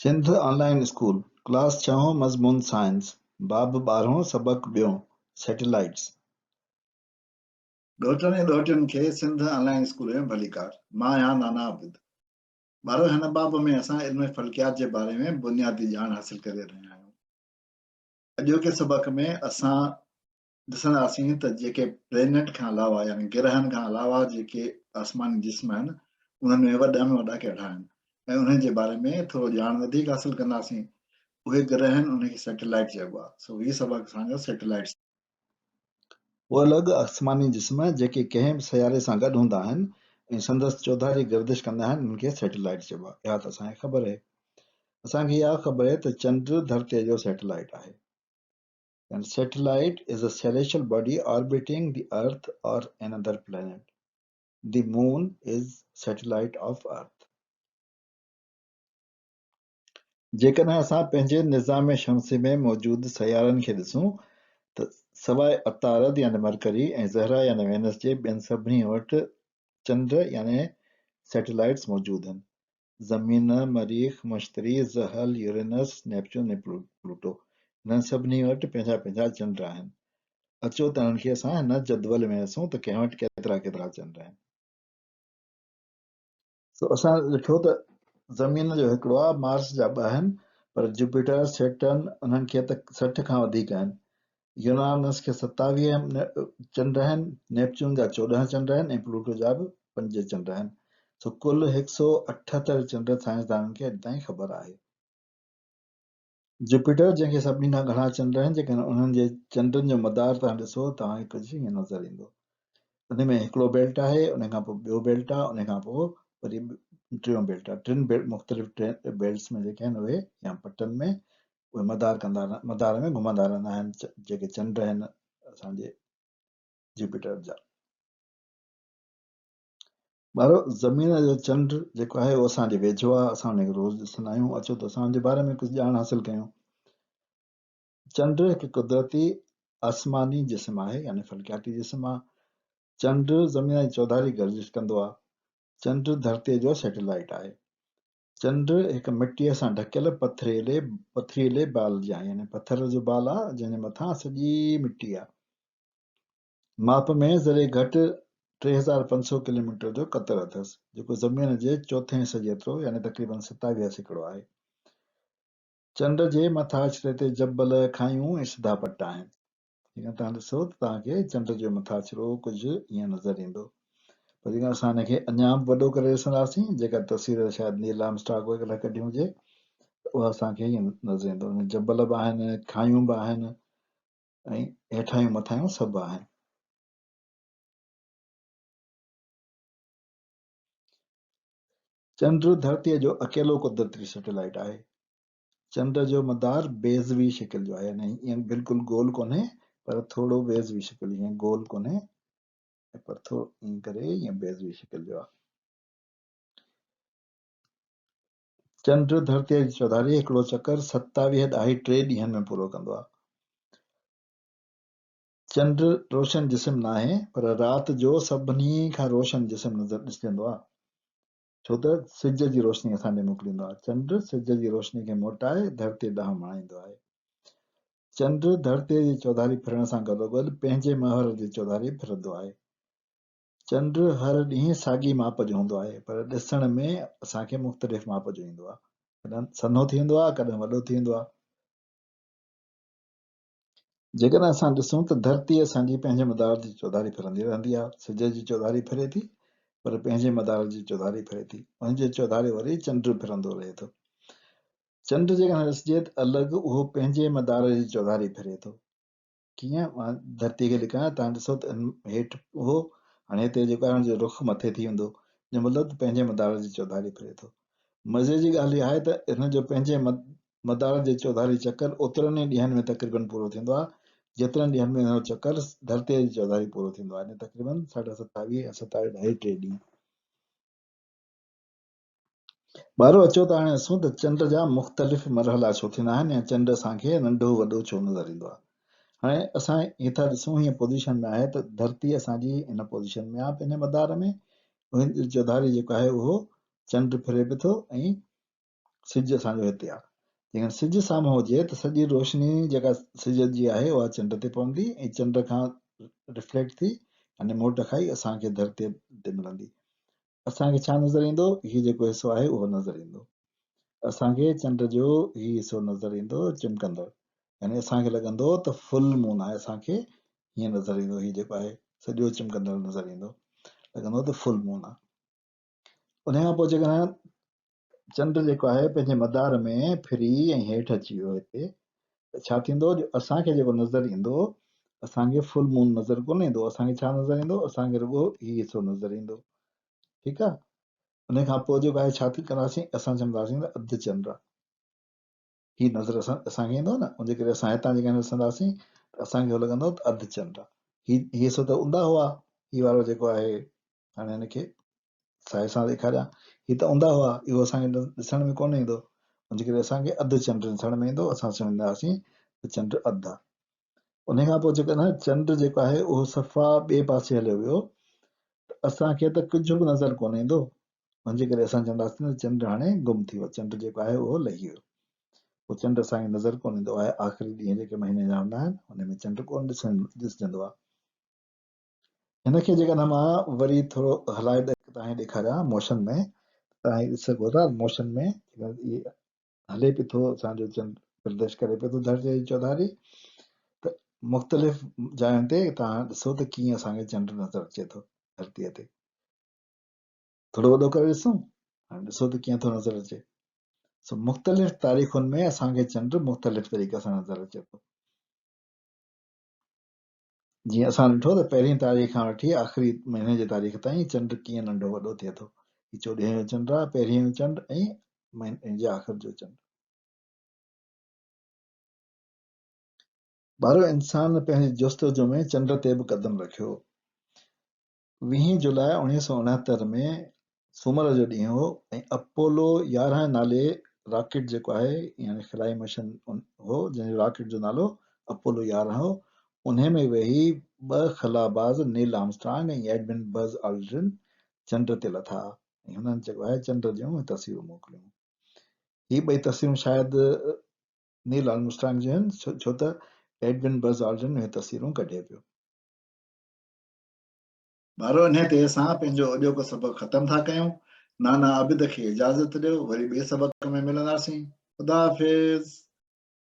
سنڌ آن line school, class ڇهون مضمون science, باب ٻارهون سبق ٻيون، سيٽلائيٽس. ڏوهٽن ۽ ڏوهٽين کي سنڌ آن لائين اسڪول ۾ ڀليڪار. مان آهيان نانا عابد. ٻارو هن باب ۾ اسان علم فلڪيات جي باري ۾ بنيادي ڄاڻ حاصل ڪري رهيا آهيون. اڄوڪي سبق ۾ اسان ڏسنداسين ته جيڪي پلينٽ کان علاوه يعني گرهن کان علاوه جيڪي آسماني جسم آهن انهن ۾ وڏا ۾ وڏا ڪهڙا آهن ۽ انهن جي باري ۾ ٿورو ڄاڻ وڌيڪ حاصل ڪنداسين. اهي گرهه آهن انهن کي سيٽلائيٽ چئبو آهي. سو هي سبق اسان جو سيٽلائيٽس. اهي الڳ آسماني جسم جيڪي ڪنهن به سياري سان گڏ هوندا آهن ۽ سندس چوڌاري گردش ڪندا آهن انهن کي سيٽلائيٽ چئبو آهي. اها ته اسان کي خبر اهي. اسان کي اها خبر اهي ته چنڊ ڌرتيء جو سيٽلائيٽ آهي. And satellite is a celestial body orbiting the earth or another planet. The moon is satellite of earth. جيڪڏهن اسان پنهنجي نظام شمسي ۾ موجود سيارن کي ڏسون ته سواء عطارد يعني مرڪري ۽ زهره يعني وينس جي ٻين سڀني وٽ چنڊ يعني سيٽلائيٽس موجود آهن. زمين، مريخ، مشتري، زحل، يورينس، نيپچون ۽ پلوٽو انهن سڀني وٽ پنهنجا پنهنجا چنڊ آهن. اچو ته انهن کي اسان هن جدول ۾ ڏسون ته ڪنهن وٽ ڪيترا ڪيترا چنڊ آهن. سو اسان ڏٺو ته زمين جو هڪڙو آهي، مارس جا ٻه آهن، پر جوپيٽر، سيٽرن انهن کي ته 60 کان وڌيڪ آهن. يورانس کي 27 چنڊ آهن، نيپچون جا 14 چنڊ آهن ۽ پلوٽو جا به پنج چنڊ آهن. سو ڪل 178 چنڊ سائنسدانن کي اڄ تائين خبر آهي. جوپيٽر جنهن کي سڀني کان گهڻا چنڊ آهن، جيڪڏهن انهن جي چنڊن جو مدار توهان ڏسو ته توهان کي ڪجهه ائين نظر ايندو. ان ۾ هڪڙو بيلٽ آهي، ان کان پوء ٻيو بيلٽ آهي، ان کان پوء وري ٽيون بيلٽ آهي. ٽن مختلف بيلٽس ۾ جيڪي آهن اهي يا پٽن ۾ اهي مدار ڪندا مدار ۾ گهمندا رهندا آهن جيڪي چنڊ آهن اسان جي جوپيٽر جا. ٻارو زمين جو چنڊ جيڪو آهي اهو اسان جي ويجهو آهي اسان ان کي روز ڏسندا آهيون اچو ته اسان ان جي باري ۾ ڪجهه ڄاڻ حاصل ڪيون. چنڊ هڪ قدرتي آسماني جسم آهي يعني فلڪياتي جسم آهي. چنڊ زمين جي چوڌاري گردش ڪندو آهي. چنڊ ڌرتيء جو سيٽلائيٽ آهي. چنڊ هڪ مٽيء سان ڍڪيل پٿريلي پٿريلي بال جيان يعني پٿر جو بال آ جنهن جي مٿان سڄي مٽي آ. ماپ ۾ ذري گهٽ 3500 ڪلوميٽر جو قطر اٿس جيڪو زمين جي چوٿين حصي جيترو يعني تقريبن 27% آهي. چنڊ جي مٿاڇري تي جبل، کاهيون ۽ سڌا پٽ آهن. جيڪڏهن توهان ڏسو ته توهان کي چنڊ جو مٿاڇرو ڪجهه ائين نظر ايندو. پر جيڪڏهن اسان هن کي اڃا به وڏو ڪري ڏسنداسين، جيڪا تصوير شايد نيل آرمسٽرانگ وغيره ڪڍي هجي، ته اها اسان کي ائين نظر ايندو. ان ۾ جبل به آهن، کاهيون به آهن ۽ هيٺاهيون مٿاهيون سڀ آهن. چنڊ ڌرتيء جو اڪيلو قدرتي سيٽلائيٽ آهي. چنڊ جو مدار بيضوي شڪل جو آهي يعني ائين بلڪل گول ڪونهي پر ٿورو بيضوي شڪل ائين گول ڪونهي پر ٿورو ائين ڪري ائين بيضوي شڪل جو آهي. چنڊ ڌرتيء جي چوڌاري هڪڙو چڪر ستاويهه ڏهائي ٽي ڏينهن ۾ پورو ڪندو آهي. چنڊ روشن جسم ناهي پر رات جو سڀني کان روشن جسم نظر ڏسجندو آهي. ڇو ته سج جي روشني اسان ڏي موڪليندو آهي. چنڊ سج جي روشني کي موٽائي ڌرتيء ڏانهن ماڻيندو آهي. چنڊ ڌرتيء جي چوڌاري ڦرڻ سان گڏوگڏ پنهنجي محور جي چوڌاري ڦرندو آهي. چنڊ هر ڏينهن ساڳي ماپ جو هوندو آهي، پر ڏسڻ ۾ اسان کي مختلف ماپ جو ايندو آهي. ڪڏهن سنهو ٿي ويندو آهي، ڪڏهن وڏو ٿي ويندو آهي. جيڪڏهن اسان ڏسون ته ڌرتي اسان جي پنهنجي مدار جي چوڌاري ڦرندي رهندي آهي، سج جي چوڌاري ڦري ٿي پر پنهنجي مدار جي چوڌاري ڦري ٿي، ان جي چوڌاري وري چنڊ ڦرندو رهي ٿو. چنڊ جيڪڏهن ڏسجي ته الڳ اهو پنهنجي مدار جي چوڌاري ڦري ٿو. ڪيئن؟ مان ڌرتي کي لکايان توهان ڏسو ته هيٺ اهو هاڻي هتي جيڪو آهي ان جو رخ مٿي ٿي ويندو، جو مطلب ته پنهنجي مدار جي چوڌاري ڦري ٿو. مزي جي ڳالهه اها آهي ته هن جو پنهنجي مدار جي چوڌاري چڪر اوترن ئي ڏينهن ۾ تقريبن پورو ٿيندو آهي، جيترن ڏينهن ۾ هن جو چڪر ڌرتيء جي چوڌاري پورو ٿيندو آهي، يعني تقريبن ساڍا ستاويهه يا ستاويهه ڏهائي ٽي ڏينهن. ٻارو اچو ته هاڻي ڏسون ته چنڊ جا مختلف مرحلا ڇو ٿيندا آهن يا چنڊ اسان کي ننڍو وڏو ڇو نظر ايندو آهي. هاڻي اسان هي ٿا ڏسون هيء پوزيشن ۾ آهي ته ڌرتي اسان جي هن پوزيشن ۾ آهي پنهنجي مدار ۾، هن جي چوڌاري جيڪو آهي اهو چنڊ ڦري به ٿو ۽ سج اسان جو هتي آ. جيڪڏهن سج سامهون هجي ته سڄي روشني جيڪا سج جي آهي اها چنڊ تي پوندي ۽ چنڊ کان رفليڪٽ ٿي يعني موٽ کائي اسان کي ڌرتي تي ملندي. اسان کي ڇا نظر ايندو؟ هي جيڪو حصو آهي اهو نظر ايندو. اسان کي چنڊ جو هي حصو نظر ايندو چمڪندڙ يعني اسان کي لڳندو ته فل مون آهي اسان کي هيئن نظر ايندو هي جيڪو آهي سڄو چمڪندڙ نظر ايندو لڳندو ته فل مون آهي. ان کان پوء جيڪڏهن چنڊ جيڪو آهي پنهنجي مدار ۾ ڦري ۽ هيٺ اچي ويو هتي ته ڇا ٿيندو جو اسان کي جيڪو نظر ايندو اسان کي فل مون نظر ڪونه ايندو اسان کي ڇا نظر ايندو اسان کي رڳو هي حصو نظر ايندو ٺيڪ آهي ان کان پوء جيڪو آهي ڇا ٿي ڪنداسين اسان چونداسين ته اڌ چنڊ آهي هي نظر اسان اسان کي ايندو نه ان جي ڪري اسان هتان جيڪڏهن ڏسنداسين ته اسان کي لڳندو ته اڌ چنڊ آهي هي هي حصو ته اونداهو آهي هي وارو جيڪو آهي هاڻي هن کي سائي سان ڏيکاريان هي ته اونداهو آهي اهو اسان کي ڏسڻ ۾ ڪونه ايندو ان جي ڪري اسان کي اڌ چنڊ ڏسڻ ۾ ايندو اسان سمجهنداسين ته چنڊ اڌ آهي ان کان پوء جيڪڏهن چنڊ جيڪو آهي اهو صفا ٻئي پاسي هليو ويو ته اسان کي ته ڪجهه به نظر ڪونه ايندو ان جي ڪري اسان چونداسين ته چنڊ هاڻي گم ٿي ويو چنڊ جيڪو آهي اهو لهي ويو پوء چنڊ اسان کي نظر ڪونه ايندو آهي آخري ڏينهن جيڪي مهيني جا هوندا آهن ان ۾ چنڊ ڪونه ڏسجندو آهي هن کي جيڪڏهن مان وري ٿورو هلائي توهان کي ڏيکاريان موشن ۾ توهان هي ڏسي سگهو ٿا موشن ۾ هلي پئي ٿو اسان جو چنڊ گردش ڪري پئي ٿو ڌرتي جي چوڌاري ته مختلف جاين تي توهان ڏسو ته ڪيئن اسان کي چنڊ نظر اچي ٿو ڌرتي تي ٿورو وڏو ڪري ڏسون هاڻي ڏسو ته ڪيئن ٿو نظر اچي سو مختلف تاريخن ۾ اسان کي چنڊ مختلف طريقي سان نظر اچي ٿو جيئن اسان ڏٺو ته پهرين تاريخ کان وٺي آخري مهيني جي تاريخ تائين چنڊ ڪيئن ننڍو وڏو ٿئي ٿو. هي چوڏهين جو چنڊ آهي، پهرين جو چنڊ ۽ مهيني جي آخر جو چنڊ. ٻارو انسان پنهنجي جستجو ۾ چنڊ تي به قدم رکيو. ويهين جولاء 1969 ۾ سومر جو ڏينهن هو ۽ اپولو 11 نالي راڪيٽ جيڪو آهي يعني خلائي مشن هو جنهن جو راڪيٽ جو نالو اپولو 11 هو انهي ۾ ويهي ٻه خلاباز نيل آرمسٽرانگ ۽ ايڊون بز آلڊرن چنڊ تي لٿا ۽ هنن جيڪو آهي چنڊ جون تصويرون موڪليون. هي ٻئي تصويرون شايد نيل آرمسٽرانگ جون آهن ڇو ته ايڊون بز آلڊرن اهي تصويرون ڪڍي پيو. ٻارو انهيء تي اسان پنهنجو اڄوڪو سبق ختم ٿا ڪيون. نانا عابد کي اجازت ڏيو وري ٻئي سبق ۾ ملنداسين. خدا حافظ.